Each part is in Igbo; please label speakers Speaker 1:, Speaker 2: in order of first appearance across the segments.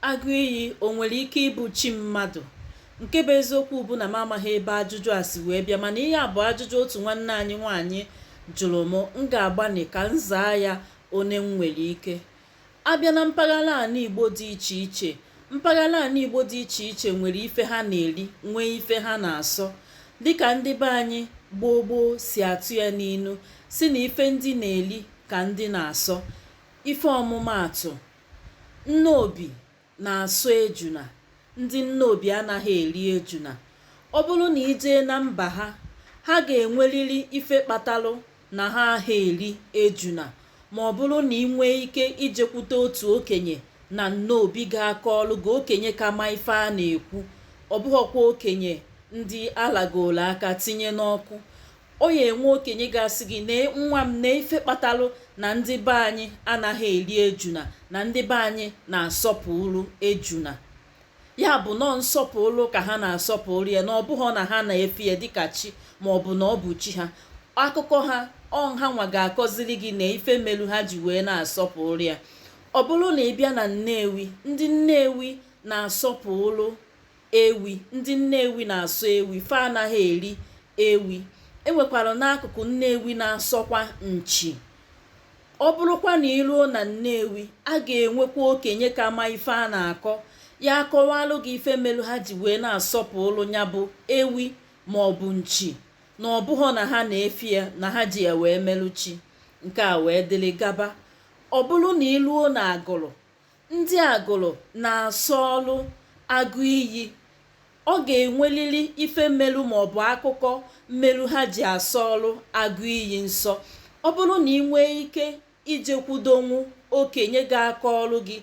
Speaker 1: Agụ iyi o nwere ike ịbụ chi mmadụ? Nke bụ eziokwu bụ na m amaghị ebe ajụjụ a si wee bịa, mana ihe a bụ ajụjụ otu nwanne anyị nwaanyị jụrụ m. M ga-agbanị ka m zaa ya one m nwere ike. A bịa na mpaghara ala Igbo dị iche iche, mpaghara ala Igbo dị iche iche nwere ife ha na-eri, nwee ife ha na-asọ. Dịka ndị be anyị gboo gboo si atụ ya n'inu, sị na ife ndị na-eri ka ndị na-asọ. Ife ọmụmaatụ, Nnobi na-asọ ejuna, ndị Nnobi anaghị eri ejuna. Ọ bụrụ na i jee na mba ha, ha ga-enwerịrị ife kpatalụ na ha aha eri ejuna, ma ọ bụrụ na i nwee ike ijekwute otu okenye na Nnobi ga-akọọlụ gị, okenye ka ma ife a na-ekwu, ọ bụghọkwa okenye ndị alagolo aka tinye n'ọkụ. Ọ ya enwe okenye ga-asị gị, nee nwa m, nee ife kpatalụ na ndị be anyị anaghị eri ejuna, na ndị be anyị na-asọpụrụ ejuna. Ya bụ nọọ nsọpụrụ ka ha na-asọpụrụ ya, na ọ bụghọ na ha na-efe ya dịka chi ma ọ bụ na ọ bụ chi ha. Akụkọ ha ọ ha nwa ga-akọziri gị na ife melu ha ji wee na-asọpụrụ ya. Ọ bụrụ na ị bịa na Nnewi, ndị Nnewi na-asọpụrụ ewi, ndị Nnewi na-asọ ewi, fa anaghị eri ewi. E nwekwara n'akụkụ Nnewi na-asọkwa nchi. Ọ bụrụkwa na i ruo na Nnewi, a ga-enwekwa okenye ka ma ife a na-akọ, ya akọwalụ gị ife melu ha ji wee na-asọpụrụ ya bụ ewi ma ọ bụ nchi, na ọ bụghọ na ha na-efe ya, na ha ji ya wee melụ chi. Nke a wee dịrị gaba. Ọ bụrụ na i ruo na Agụlụ, ndị Agụlụ na-asọọlụ agụ iyi. Ọ ga-enwerịrị ife melu maọbụ akụkọ melu ha ji asọọlụ agụ iyi nsọ. Ọ bụrụ na ị nwee ike ijekwudonwu okenye ga-akọọlụ gị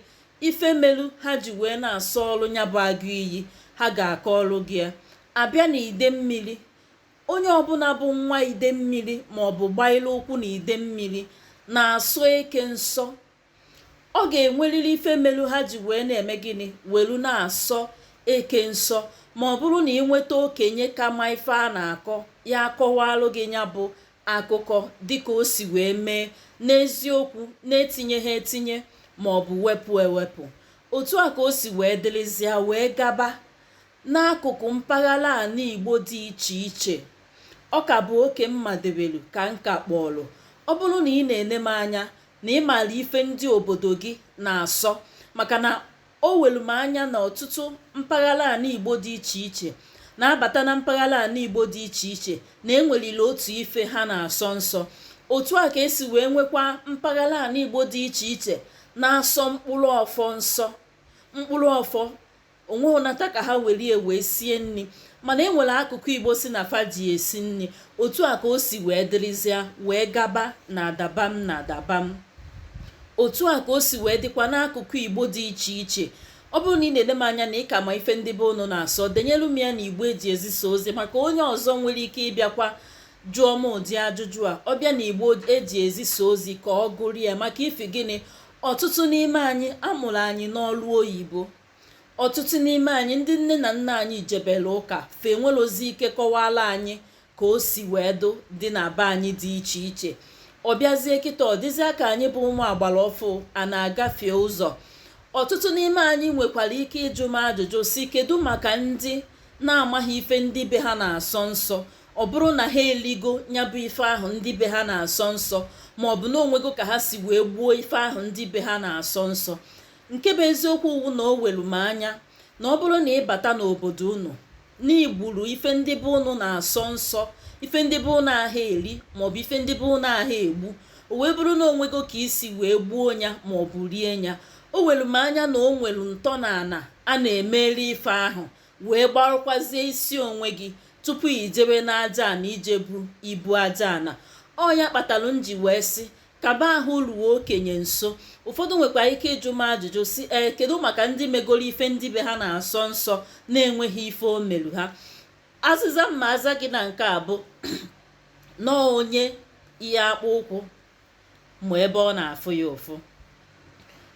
Speaker 1: ife melu ha ji wee na-asọọlụ ya bụ agụ iyi, ha ga-akọọlụ gị ya. A bịa na Idemmili, onye ọbụla bụ nwa Idemmili maọbụ gbaịlụ ụkwụ na Idemmili na-asọ eke nsọ. Ọ ga-enwerịrị ife melu ha ji wee na-eme gịnị, welu na-asọ eke nsọ. Ma ọ bụrụ na ị nweta okenye ka ma ife a na-akọ, ya akọwalụ gị ya bụ akụkọ dịka o si wee mee n'eziokwu, na-etinyeghị etinye ma ọ bụ wepụ ewepụ. Otu a ka o si wee dịrịzịa wee gaba n'akụkụ mpaghara ala Igbo dị iche iche. Ọ ka bụ oke mmadewelu ka nka kpọọlụ. Ọ bụrụ na ị na-ene m anya na ị maara ife ndị obodo gị na-asọ, maka na o welu m anya na ọtụtụ mpaghara ala Igbo dị iche iche na-abata na mpaghara ala Igbo dị iche iche na enwerịrị otu ife ha na-asọ nsọ. Otu a ka esi wee nwekwa mpaghara ala Igbo dị iche iche na-asọ mkpụrụ ọfọ nsọ. Mkpụrụ ọfọ onweghịnata ka ha were wee sie nri, mana e nwere akụkụ Igbo si na fa ji esi nri. Otu a ka o si wee dịrịzịa wee gaba na adabam na adabam. Otu a ka o si wee dịkwa n'akụkụ Igbo dị iche iche. Ọ bụrụ na ị na-ele m anya na ị ka ma ife ndị be unu na-asọ, denyelu m ya na igbo eji ezisa ozi, maka onye ọzọ nwere ike ịbịakwa jụọ m ụdị ajụjụ a. Ọ bịa na igbo eji ezisa ozi ka ọ gụrụ ya, maka ifi gịnị, ọtụtụ n'ime anyị amụrụ anyị n'ọlụ oyibo. Ọtụtụ n'ime anyị ndị nne na nna anyị jebere ụka, fa enwerozi ike kọwala anyị ka o si wee dụ dị na be anyị dị iche iche. Ọ bịazie kịta, ọ dịzịa ka anyị bụ ụmụ agbara ọfụ a na-agafe ụzọ. Ọtụtụ n'ime anyị nwekwara ike ịjụ m ajụjụ si, kedu maka ndị na-amaghị ife ndị be ha na-asọ nsọ? Ọ bụrụ na ha eligo ya bụ ife ahụ ndị be ha na-asọ nsọ, ma ọ bụ na onwego ka ha si wee gbuo ife ahụ ndị be ha na-asọ nsọ. Nke bụ eziokwu wu na o welu m anya na ọ bụrụ na ị bata n'obodo unu na igburu ife ndị be unu na-asọ nsọ, ife ndị be unu ahụ eri maọbụ ife ndị be unu ahụ egbu, o wee bụrụ na onwego ka isi wee gbuo ya maọbụ rie ya, o welu m anya na o nwelu ntọala a na-emeri ife ahụ, wee gbarụkwazie isi onwe gị tupu i jebe n'aja ana ije bu ibu aja ana. Ọ ya kpatalụ m ji wee sị kaba ahụ ruo okenye nso. Ụfọdụ nwekwara ike ịjụ m ajụjụ si, ee, kedu maka ndị megoro ife ndị be ha na-asọ nsọ na-enweghị ife o meru ha? Azịza mma aza gị na nke a bụ nọọ onye ihe akpụ ụkwụ ma ebe ọ na-afụ ya ụfụ.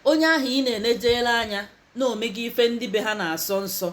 Speaker 1: Onye ahụ ị na-enejere anya na omego ife ndị be ha na-asọ nsọ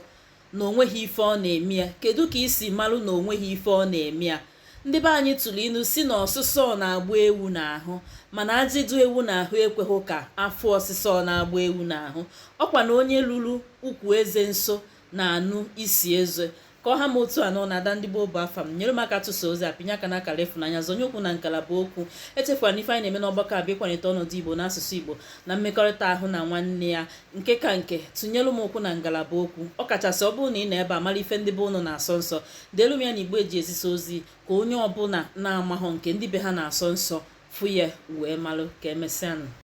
Speaker 1: na onweghị ife ọ na-eme ya, kedu ka isi marụ na onweghị ife ọ na-eme ya? Ndị be anyị tụrụ inu si na ọsụsọ na-agba ewu n'ahụ, mana ajị dụ ewu n'ahụ ekweghị ka afụ ọsịsọ na-agba ewu n'ahụ. Ọkwa na onye luru ukwu eze nso na-anụ isi eze. Ka ọ ha m otu a nọ na Ada Ndị Gboo bụ afa m. Nyere m aka tụsa ozi a, pinye aka n'akara ịfụnanya, zonye okwu na ngalaba okwu. Echefukwara na ife anyị na-eme n'ọgbakọ a bụ ịkwalite ọnọdụ Igbo n'asụsụ Igbo na mmekọrịta ahụ na nwanne ya. Nke ka nke, tụnyelu m okwu na ngalaba okwu, ọ kachasị ọ bụrụ na ị nọ ebe a mara ife ndị be ụnụ na-asọ nsọ, deelu m ya na igbe eji ezisa ozi ka onye ọbụla na-amahọ nke ndị be ha na-asọ nsọ fụ ya wee malụ. Ka emesịanụ.